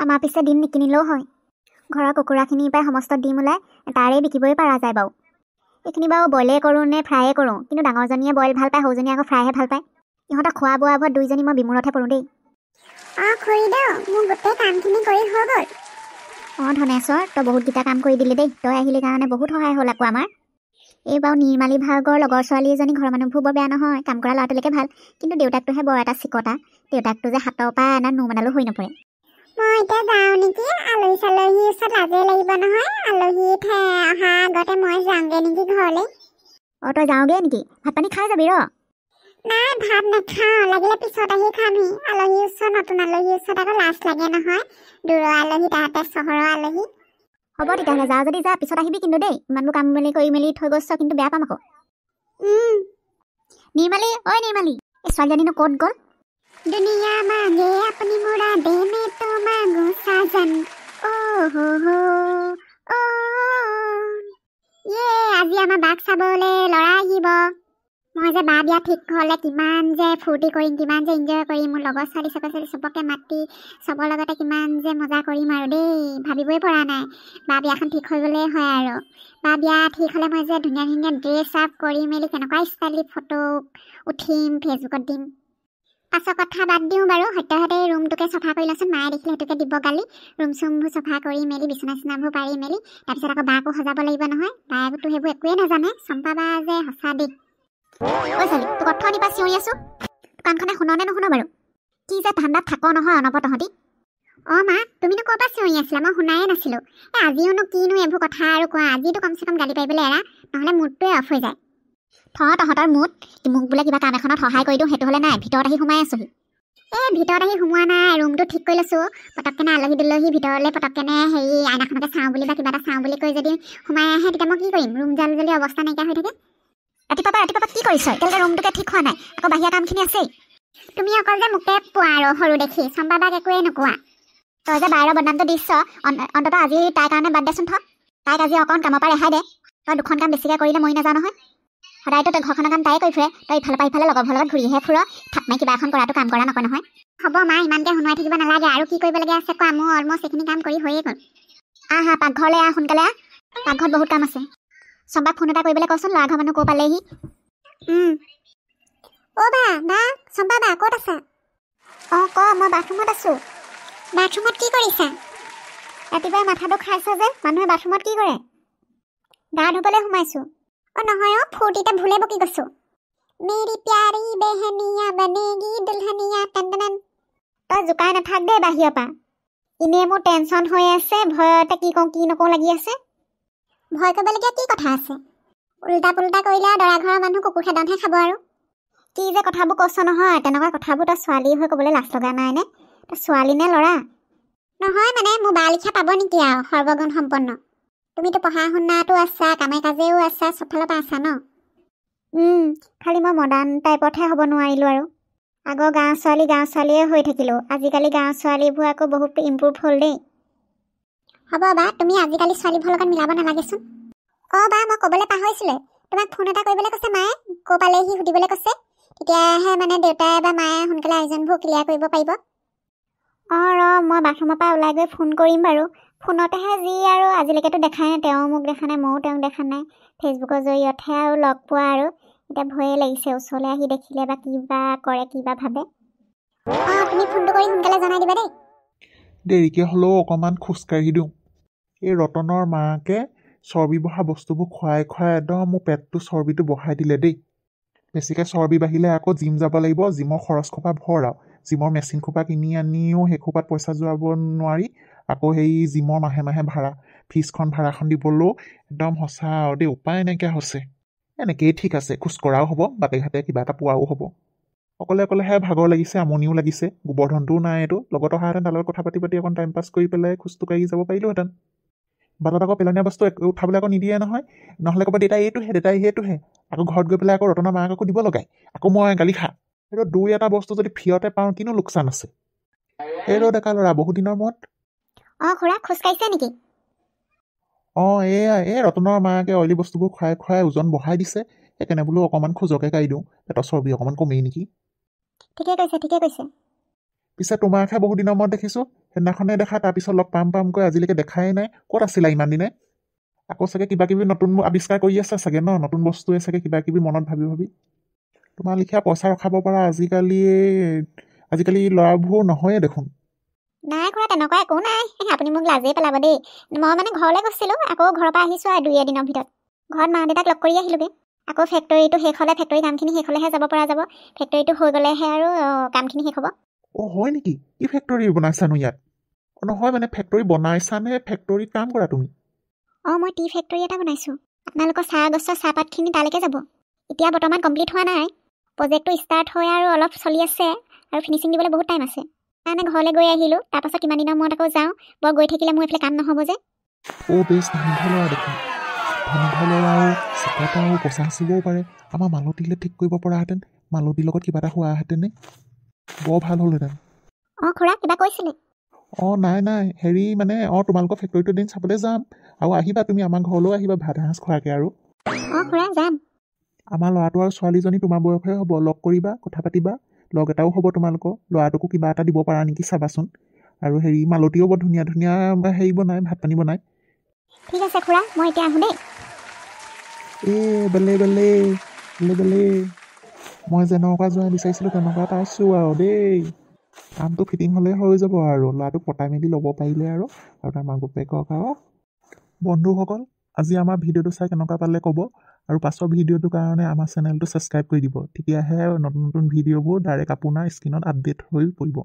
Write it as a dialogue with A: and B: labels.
A: আমাৰ পিছে ডিম নিকিনিলেও হয়, ঘৰৰ কুকুৰাখিনিৰ পৰাই সমস্ত ডিম ওলাই, তাৰে বিকিবই পৰা যায় বাৰু। এইখিনি বাৰু বইলেই কৰোঁ নে ফ্ৰায়ে কৰোঁ, কিন্তু ডাঙৰজনীয়ে বইল ভাল পায়, সৰুজনীয়ে আকৌ ফ্ৰাইহে ভাল পায়। ইহঁতক খোৱা বোৱাবোৰত দুইজনী মই বিমূৰতহে পৰোঁ দেই।
B: অঁ খুৰীদেউ, মোৰ গোটেই কামখিনি কৰি হৈ গ'ল।
A: অঁ ধনেশ্বৰ, তই বহুতকেইটা কাম কৰি দিলি দেই, তই আহিলি কাৰণে বহুত সহায় হ'ল আকৌ আমাৰ। এই বাৰু নিৰ্মালী ভাগৰ লগৰ ছোৱালী এজনী ঘৰৰ মানুহবোৰ বৰ বেয়া নহয়, কাম কৰা ল'ৰাটোলৈকে ভাল, কিন্তু দেউতাকটোহে বৰ এটা চিকতা। দেউতাকটো যে হাতৰ পৰা এনা নোম এডালো হৈ নপৰে।
B: মই এতিয়া যাওঁ নেকি, আলহী চালহীৰ ওচৰত লাজেই লাগিব নহয়। আলহী অহা আগতে মই যাওঁগৈ নেকি ঘৰলৈ।
A: অঁ তই যাওঁগৈ নেকি? ভাত পানী খাই যাবি ৰ।
B: নাই, ভাত নাখাওঁ, লাগিলে পিছত আহি খামহি। আলহীৰ ওচৰত, নতুন আলহীৰ ওচৰত আকৌ লাজ লাগে নহয়, দূৰৰ আলহী, তাহাঁতে চহৰৰ আলহী।
A: হ'ব তেতিয়াহ'লে, যাওঁ যদি যা, পিছত আহিবি কিন্তু দেই। ইমানবোৰ কাম মেলি কৰি মেলি থৈ গৈছ কিন্তু বেয়া পাম আকৌ। নিৰ্মালী, ঐ নিৰ্মালী, এই ছোৱালীজনীনো ক'ত গ'ল?
B: দুনিয়া মাগে আপুনি মুৰাদে মে তো মাগো সাজন, অ' হো হো অ'। ইয়ে, আজি আমাৰ বাক চাবলৈ ল'ৰা আহিব। মই যে বা বিয়া ঠিক হ'লে কিমান যে ফূৰ্তি কৰিম, কিমান যে এনজয় কৰিম, মোৰ লগৰ ছোৱালী চকৰ ছোৱালী চবকে মাতি চবৰ লগতে কিমান যে মজা কৰিম আৰু দেই, ভাবিবই পৰা নাই। বা বিয়াখন ঠিক হৈ গ'লেই হয় আৰু। বা বিয়া ঠিক হ'লে মই যে ধুনীয়া ধুনীয়া ড্ৰেছ আপ কৰি মেলি কেনেকুৱা ষ্টাইলি ফটো উঠিম, ফেচবুকত দিম। পাছৰ কথা বাদ দিওঁ বাৰু, সদ্যহতে এই ৰুমটোকে চফা কৰি লওঁচোন, মায়ে দেখিলে সেইটোকে দিব গালি। ৰুম চুমবোৰ চফা কৰি মেলি, বিচনা চিচনাবোৰ পাৰি মেলি, তাৰপিছত আকৌ বাকো সজাব লাগিব নহয়। বায়েকোতো সেইবোৰ একোৱেই নাজানে। চম্পা বা যে সঁচা দেই।
A: ঐ ছোৱালী, তোক অথনিৰ পৰা চিঞৰি আছোঁ, দোকানখনে শুন নে নুশুন বাৰু? কি যে ধান্দাত থাক নহয় অনব তহঁতি।
B: অঁ মা, তুমিনো ক'ৰ পৰা চিঞৰি আছিলা? মই শুনায়ে নাছিলোঁ। এই আজিওনো কিনো এইবোৰ কথা আৰু কোৱা, আজিতো কমচে কম গালি পাৰিবলৈ এৰা, নহ'লে মুডটোৱে অফ হৈ যায়।
A: থ তহঁতৰ মুড, মোক বোলে কিবা কাম এখনত সহায় কৰি দিওঁ, সেইটো হ'লে নাই, ভিতৰত আহি সোমাই আছোহি।
B: এই ভিতৰত আহি সোমোৱা নাই, ৰুমটো ঠিক কৰি লৈছোঁ। পটককেনে আলহী দুলহী ভিতৰলৈ পটককেনে হেৰি আইনাখনকে চাওঁ বুলি বা কিবা এটা চাওঁ বুলি কৈ যদি সোমাই আহে, তেতিয়া মই কি কৰিম? ৰুম জাল যদি অৱস্থা নাইকিয়া হৈ থাকে।
A: ৰাতিপুৱা কি কৰিছ? এতিয়ালৈকে ৰুমটোকে ঠিক হোৱা নাই, আকৌ বাহিৰা কামখিনি আছেই।
B: তুমি অকল যে মোকে পোৱা আৰু সৰু দেখি, চম্পা বাক একোৱেই নোকোৱা।
A: তই যে বাহিৰৰ বদনামটো দিছ, অন্ততঃ আজি তাইৰ কাৰণে বাদ দেচোন থ। তাইক আজি অকণ কামৰ পৰা ৰেহাই দে। তই দুখন কাম বেছিকৈ কৰিলে মৰি নাযাওঁ নহয়। সদায়তো তই ঘৰখনৰ কাম তায়ে কৰি ফুৰে, তই ইফালৰ পৰা সিফালে লগৰবোৰৰ লগত ঘূৰিহে ফুৰ। থাপ মাৰি কিবা এখন কৰাটো কাম কৰা নকয় নহয়।
B: হ'ব মা, ইমানকৈ শুনোৱাই থাকিব নালাগে। আৰু কি কৰিবলগীয়া আছে কোৱা, মোৰ অলমষ্ট এইখিনি কাম কৰি হৈয়ে গ'ল।
A: আহা পাকঘৰলৈ আহ, সোনকালে আহ, পাকঘৰত বহুত কাম আছে। চম্পাক ফোন এটা কৰিবলৈ কচোন, ল'ৰা ঘৰৰ মানুহ ক'ৰ পালেহি।
B: অ' বা, বা চম্পা বা ক'ত আছা?
A: অঁ ক, মই বাথৰুমত আছোঁ।
B: বাথৰুমত কি কৰিছা?
A: ৰাতিপুৱাই মাথাটো খাইছ যে, মানুহে বাথৰুমত কি কৰে? গা ধুবলৈ সোমাইছোঁ।
B: অ' নহয় অ', ফূৰ্তিতে ভুলে বকি গৈছোঁ। মেৰি প্যাৰি বেহনিয়া বনেগি দুলহনিয়া টন টন।
A: তই জোকাই নাথাক দেই বাহিৰৰ পৰা, এনেই মোৰ টেনশ্যন হৈ আছে, ভয়তে কি কওঁ কি নকওঁ লাগি আছে।
B: ভয় কৰিবলগীয়া কি কথা আছে? উল্টা পুল্টা কৰিলে আৰু দৰা ঘৰৰ মানুহ কুকুৰ খেদনহে খাব আৰু।
A: কি যে কথাবোৰ কৈছ নহয়, তেনেকুৱা কথাবোৰ তই ছোৱালী হৈ ক'বলৈ লাজ লগা নাই নে? তই ছোৱালী নে ল'ৰা?
B: নহয় মানে মোৰ বা লিখা পাব নেকি আৰু সৰ্বগুণ সম্পন্ন। তুমিতো পঢ়া শুনাতো আছা, কামে কাজেও আছা, চবফালৰ পৰা আছা ন?
A: খালি মই মডাৰ্ণ টাইপতহে হ'ব নোৱাৰিলোঁ আৰু। আগৰ গাঁৱৰ ছোৱালী গাঁৱৰ ছোৱালীয়ে হৈ থাকিলোঁ, আজিকালি গাঁৱৰ ছোৱালীবোৰ আকৌ বহুত ইম্প্ৰুভ হ'ল দেই।
B: হ'ব বা, তুমি আজিকালি ছোৱালীবোৰৰ লগত মিলাব নালাগেচোন। অঁ বা, মই ক'বলৈ পাহৰিছিলোঁৱে, তোমাক ফোন এটা কৰিবলৈ কৈছে মায়ে, ক'ৰ পালেহি সুধিবলৈ কৈছে। তেতিয়াহে মানে দেউতাই বা মায়ে সোনকালে আয়োজনবোৰ ক্লিয়াৰ কৰিব পাৰিব।
A: অঁ ৰ, মই বাথৰুমৰ পৰা ওলাই গৈ ফোন কৰিম বাৰু। ফোনতেহে যি আৰু, আজিলৈকেতো দেখাই নাই, তেওঁ মোক দেখা নাই, ময়ো তেওঁক দেখা নাই, ফেচবুকৰ জৰিয়তহে আৰু লগ পোৱা আৰু। এতিয়া ভয়ে লাগিছে ওচৰলৈ আহি দেখিলে বা কিবা কৰে কিবা ভাবে।
B: অঁ তুমি ফোনটো কৰি সোনকালে জনাই দিবা দেই।
C: দেৰিকৈ হ'লেও অকণমান খোজকাঢ়ি দিওঁ। এই ৰতনৰ মাকে চৰ্বি বঢ়া বস্তুবোৰ খুৱাই খুৱাই একদম মোৰ পেটটো চৰ্বিটো বঢ়াই দিলে দেই। বেছিকৈ চৰ্বি বাঢ়িলে আকৌ জিম যাব লাগিব, জিমৰ খৰচ খোপা ভৰ আৰু জিমৰ মেচিন খোপা কিনি আনিও সেই খোপাত পইচা যোৱাব নোৱাৰি। আকৌ সেই জিমৰ মাহে মাহে ভাড়া ফিজখন ভাড়াখন দিবলৈও একদম সঁচা আৰু দেই, উপায় নাইকিয়া হৈছে। এনেকেই ঠিক আছে, খোজকঢ়াও হ'ব, বাটে ঘাটে কিবা এটা পোৱাও হ'ব। অকলে অকলেহে ভাগৰ লাগিছে, আমনিও লাগিছে, গোবৰ্ধনটোও নাই এইটো লগত অহাহেঁতেন তাৰ লগত কথা পাতি পাতি অকণ টাইম পাছ কৰি পেলাই খোজটো কাঢ়ি যাব পাৰিলোহেঁতেন। বাটত আকৌ পেলনীয়া বস্তু উঠাবলৈ আকৌ নিদিয়ে নহয়, নহ'লে ক'ব দেউতাই এইটোহে, দেউতাই সেইটোহে। আকৌ ঘৰত গৈ পেলাই আকৌ ৰতনৰ মাক আকৌ দিব লগাই, আকৌ মই গালি খা। সেইটো দুই এটা বস্তু যদি ফ্ৰীতে পাওঁ কিনো লোকচান আছে। এই ৰ ডেকা ল'ৰা, বহুত দিনৰ মূৰত।
A: অঁ খুৰা, খোজকাঢ়িছে নেকি?
C: অঁ এয়া, এই ৰতনৰ মাকে অইলী বস্তুবোৰ খুৱাই খুৱাই ওজন বঢ়াই দিছে, সেইকাৰণে বোলো অকণমান খোজকে কাঢ়ি দিওঁ, পেটৰ চৰ্বি অকণমান কমেই নেকি।
A: ঠিকে কৈছে, ঠিকে কৈছে।
C: পিছে তোমাকহে বহুত দিনৰ মূৰত দেখিছোঁ। সেইদিনাখনে দেখা, তাৰপিছত লগ পাম পামকৈ আজিলৈকে দেখাই নাই। ক'ত আছিলা ইমান দিনে? আকৌ চাগে কিবা কিবি নতুন আৱিষ্কাৰ কৰি আছা চাগে ন? নতুন বস্তুৱে চাগে কিবা কিবি মনত ভাবি ভাবি। তোমাৰ লিখীয়া পইচা ৰখাব পৰা আজিকালি আজিকালি ল'ৰাবোৰ নহয়ে দেখোন।
A: নাই খুৰা, তেনেকুৱা একো নাই। আপুনি মোক লাজেই পেলাব দেই। মই মানে ঘৰলৈ গৈছিলোঁ, আকৌ ঘৰৰ পৰা আহিছোঁ আৰু দুই এদিনৰ ভিতৰত। ঘৰত মা দেউতাক লগ কৰি আহিলোগৈ। আকৌ ফেক্টৰীটো শেষ হ'লে, ফেক্টৰী কামখিনি শেষ হ'লেহে যাব পৰা যাব। ফেক্টৰীটো হৈ গ'লেহে আৰু কামখিনি শেষ হ'ব।
C: অ' হয় নেকি? কি ফেক্টৰী বনাইছানো ইয়াত? নহয় মানে ফেক্টৰী বনাইছানে ফেক্টৰীত কাম কৰা তুমি?
A: অঁ, মই টি ফেক্টৰী এটা বনাইছোঁ। আপোনালোকৰ চাহ গছৰ চাহপাতখিনি তালৈকে যাব। এতিয়া বৰ্তমান কমপ্লিট হোৱা নাই, প্ৰজেক্টটো ষ্টাৰ্ট হৈ আৰু অলপ চলি আছে আৰু ফিনিচিং দিবলৈ বহুত টাইম আছে। সেইকাৰণে ঘৰলৈ গৈ আহিলোঁ। তাৰপাছত কিমান দিনৰ মূৰত আকৌ যাওঁ। বৰ গৈ থাকিলে মোৰ এইফালে কাম নহ'ব যে।
C: অ' বেছ ধনী ঘৰ ল'ৰা দেখোন। ধনী ঘৰ ল'ৰাও চিকটাও, পইচা সাঁচিবও পাৰে। আমাৰ মালতীলে ঠিক কৰিব পৰাহেঁতেন, মালতীৰ লগত কিবা এটা হোৱাহেঁতেনে বৰ ভাল হ'লহেঁতেন।
A: অঁ খুৰা, কিবা কৈছিলে?
C: অঁ নাই নাই, হেৰি মানে অঁ তোমালোকৰ ফেক্টৰীটো এদিন চাবলৈ যাম। আৰু আহিবা তুমি আমাৰ ঘৰলৈও আহিবা, ভাত এসাঁজ খোৱাকৈ আৰু।
A: অঁ খুৰা, যাম।
C: আমাৰ ল'ৰাটো আৰু ছোৱালীজনী তোমাৰ বয়সৰে হ'ব। লগ কৰিবা, কথা পাতিবা, লগ এটাও হ'ব তোমালোকৰ। ল'ৰাটোকো কিবা এটা দিব পাৰা নেকি চাবাচোন। আৰু হেৰি মালতীও বৰ ধুনীয়া ধুনীয়া হেৰি বনায়, ভাত পানী বনায়।
A: ঠিক আছে খুৰা, মই এতিয়া আহোঁ দেই।
C: এ বেলে বেলে বেলে বেলে, মই যেনেকুৱা জোঁৱাই বিচাৰিছিলোঁ তেনেকুৱা পাইছোঁ আৰু দেই। কামটো ফিটিং হ'লে হৈ যাব আৰু ল'ৰাটোক পতাই মেলি ল'ব পাৰিলে আৰু আৰু তাৰ মাক বাপেকক। আৰু বন্ধুসকল, আজি আমাৰ ভিডিঅ'টো চাই কেনেকুৱা পালে ক'ব, আৰু পাছৰ ভিডিঅ'টোৰ কাৰণে আমাৰ চেনেলটো ছাবস্ক্ৰাইব কৰি দিব। তেতিয়াহে নতুন নতুন ভিডিঅ'বোৰ ডাইৰেক্ট আপোনাৰ স্ক্ৰীণত আপডেট হৈ পৰিব।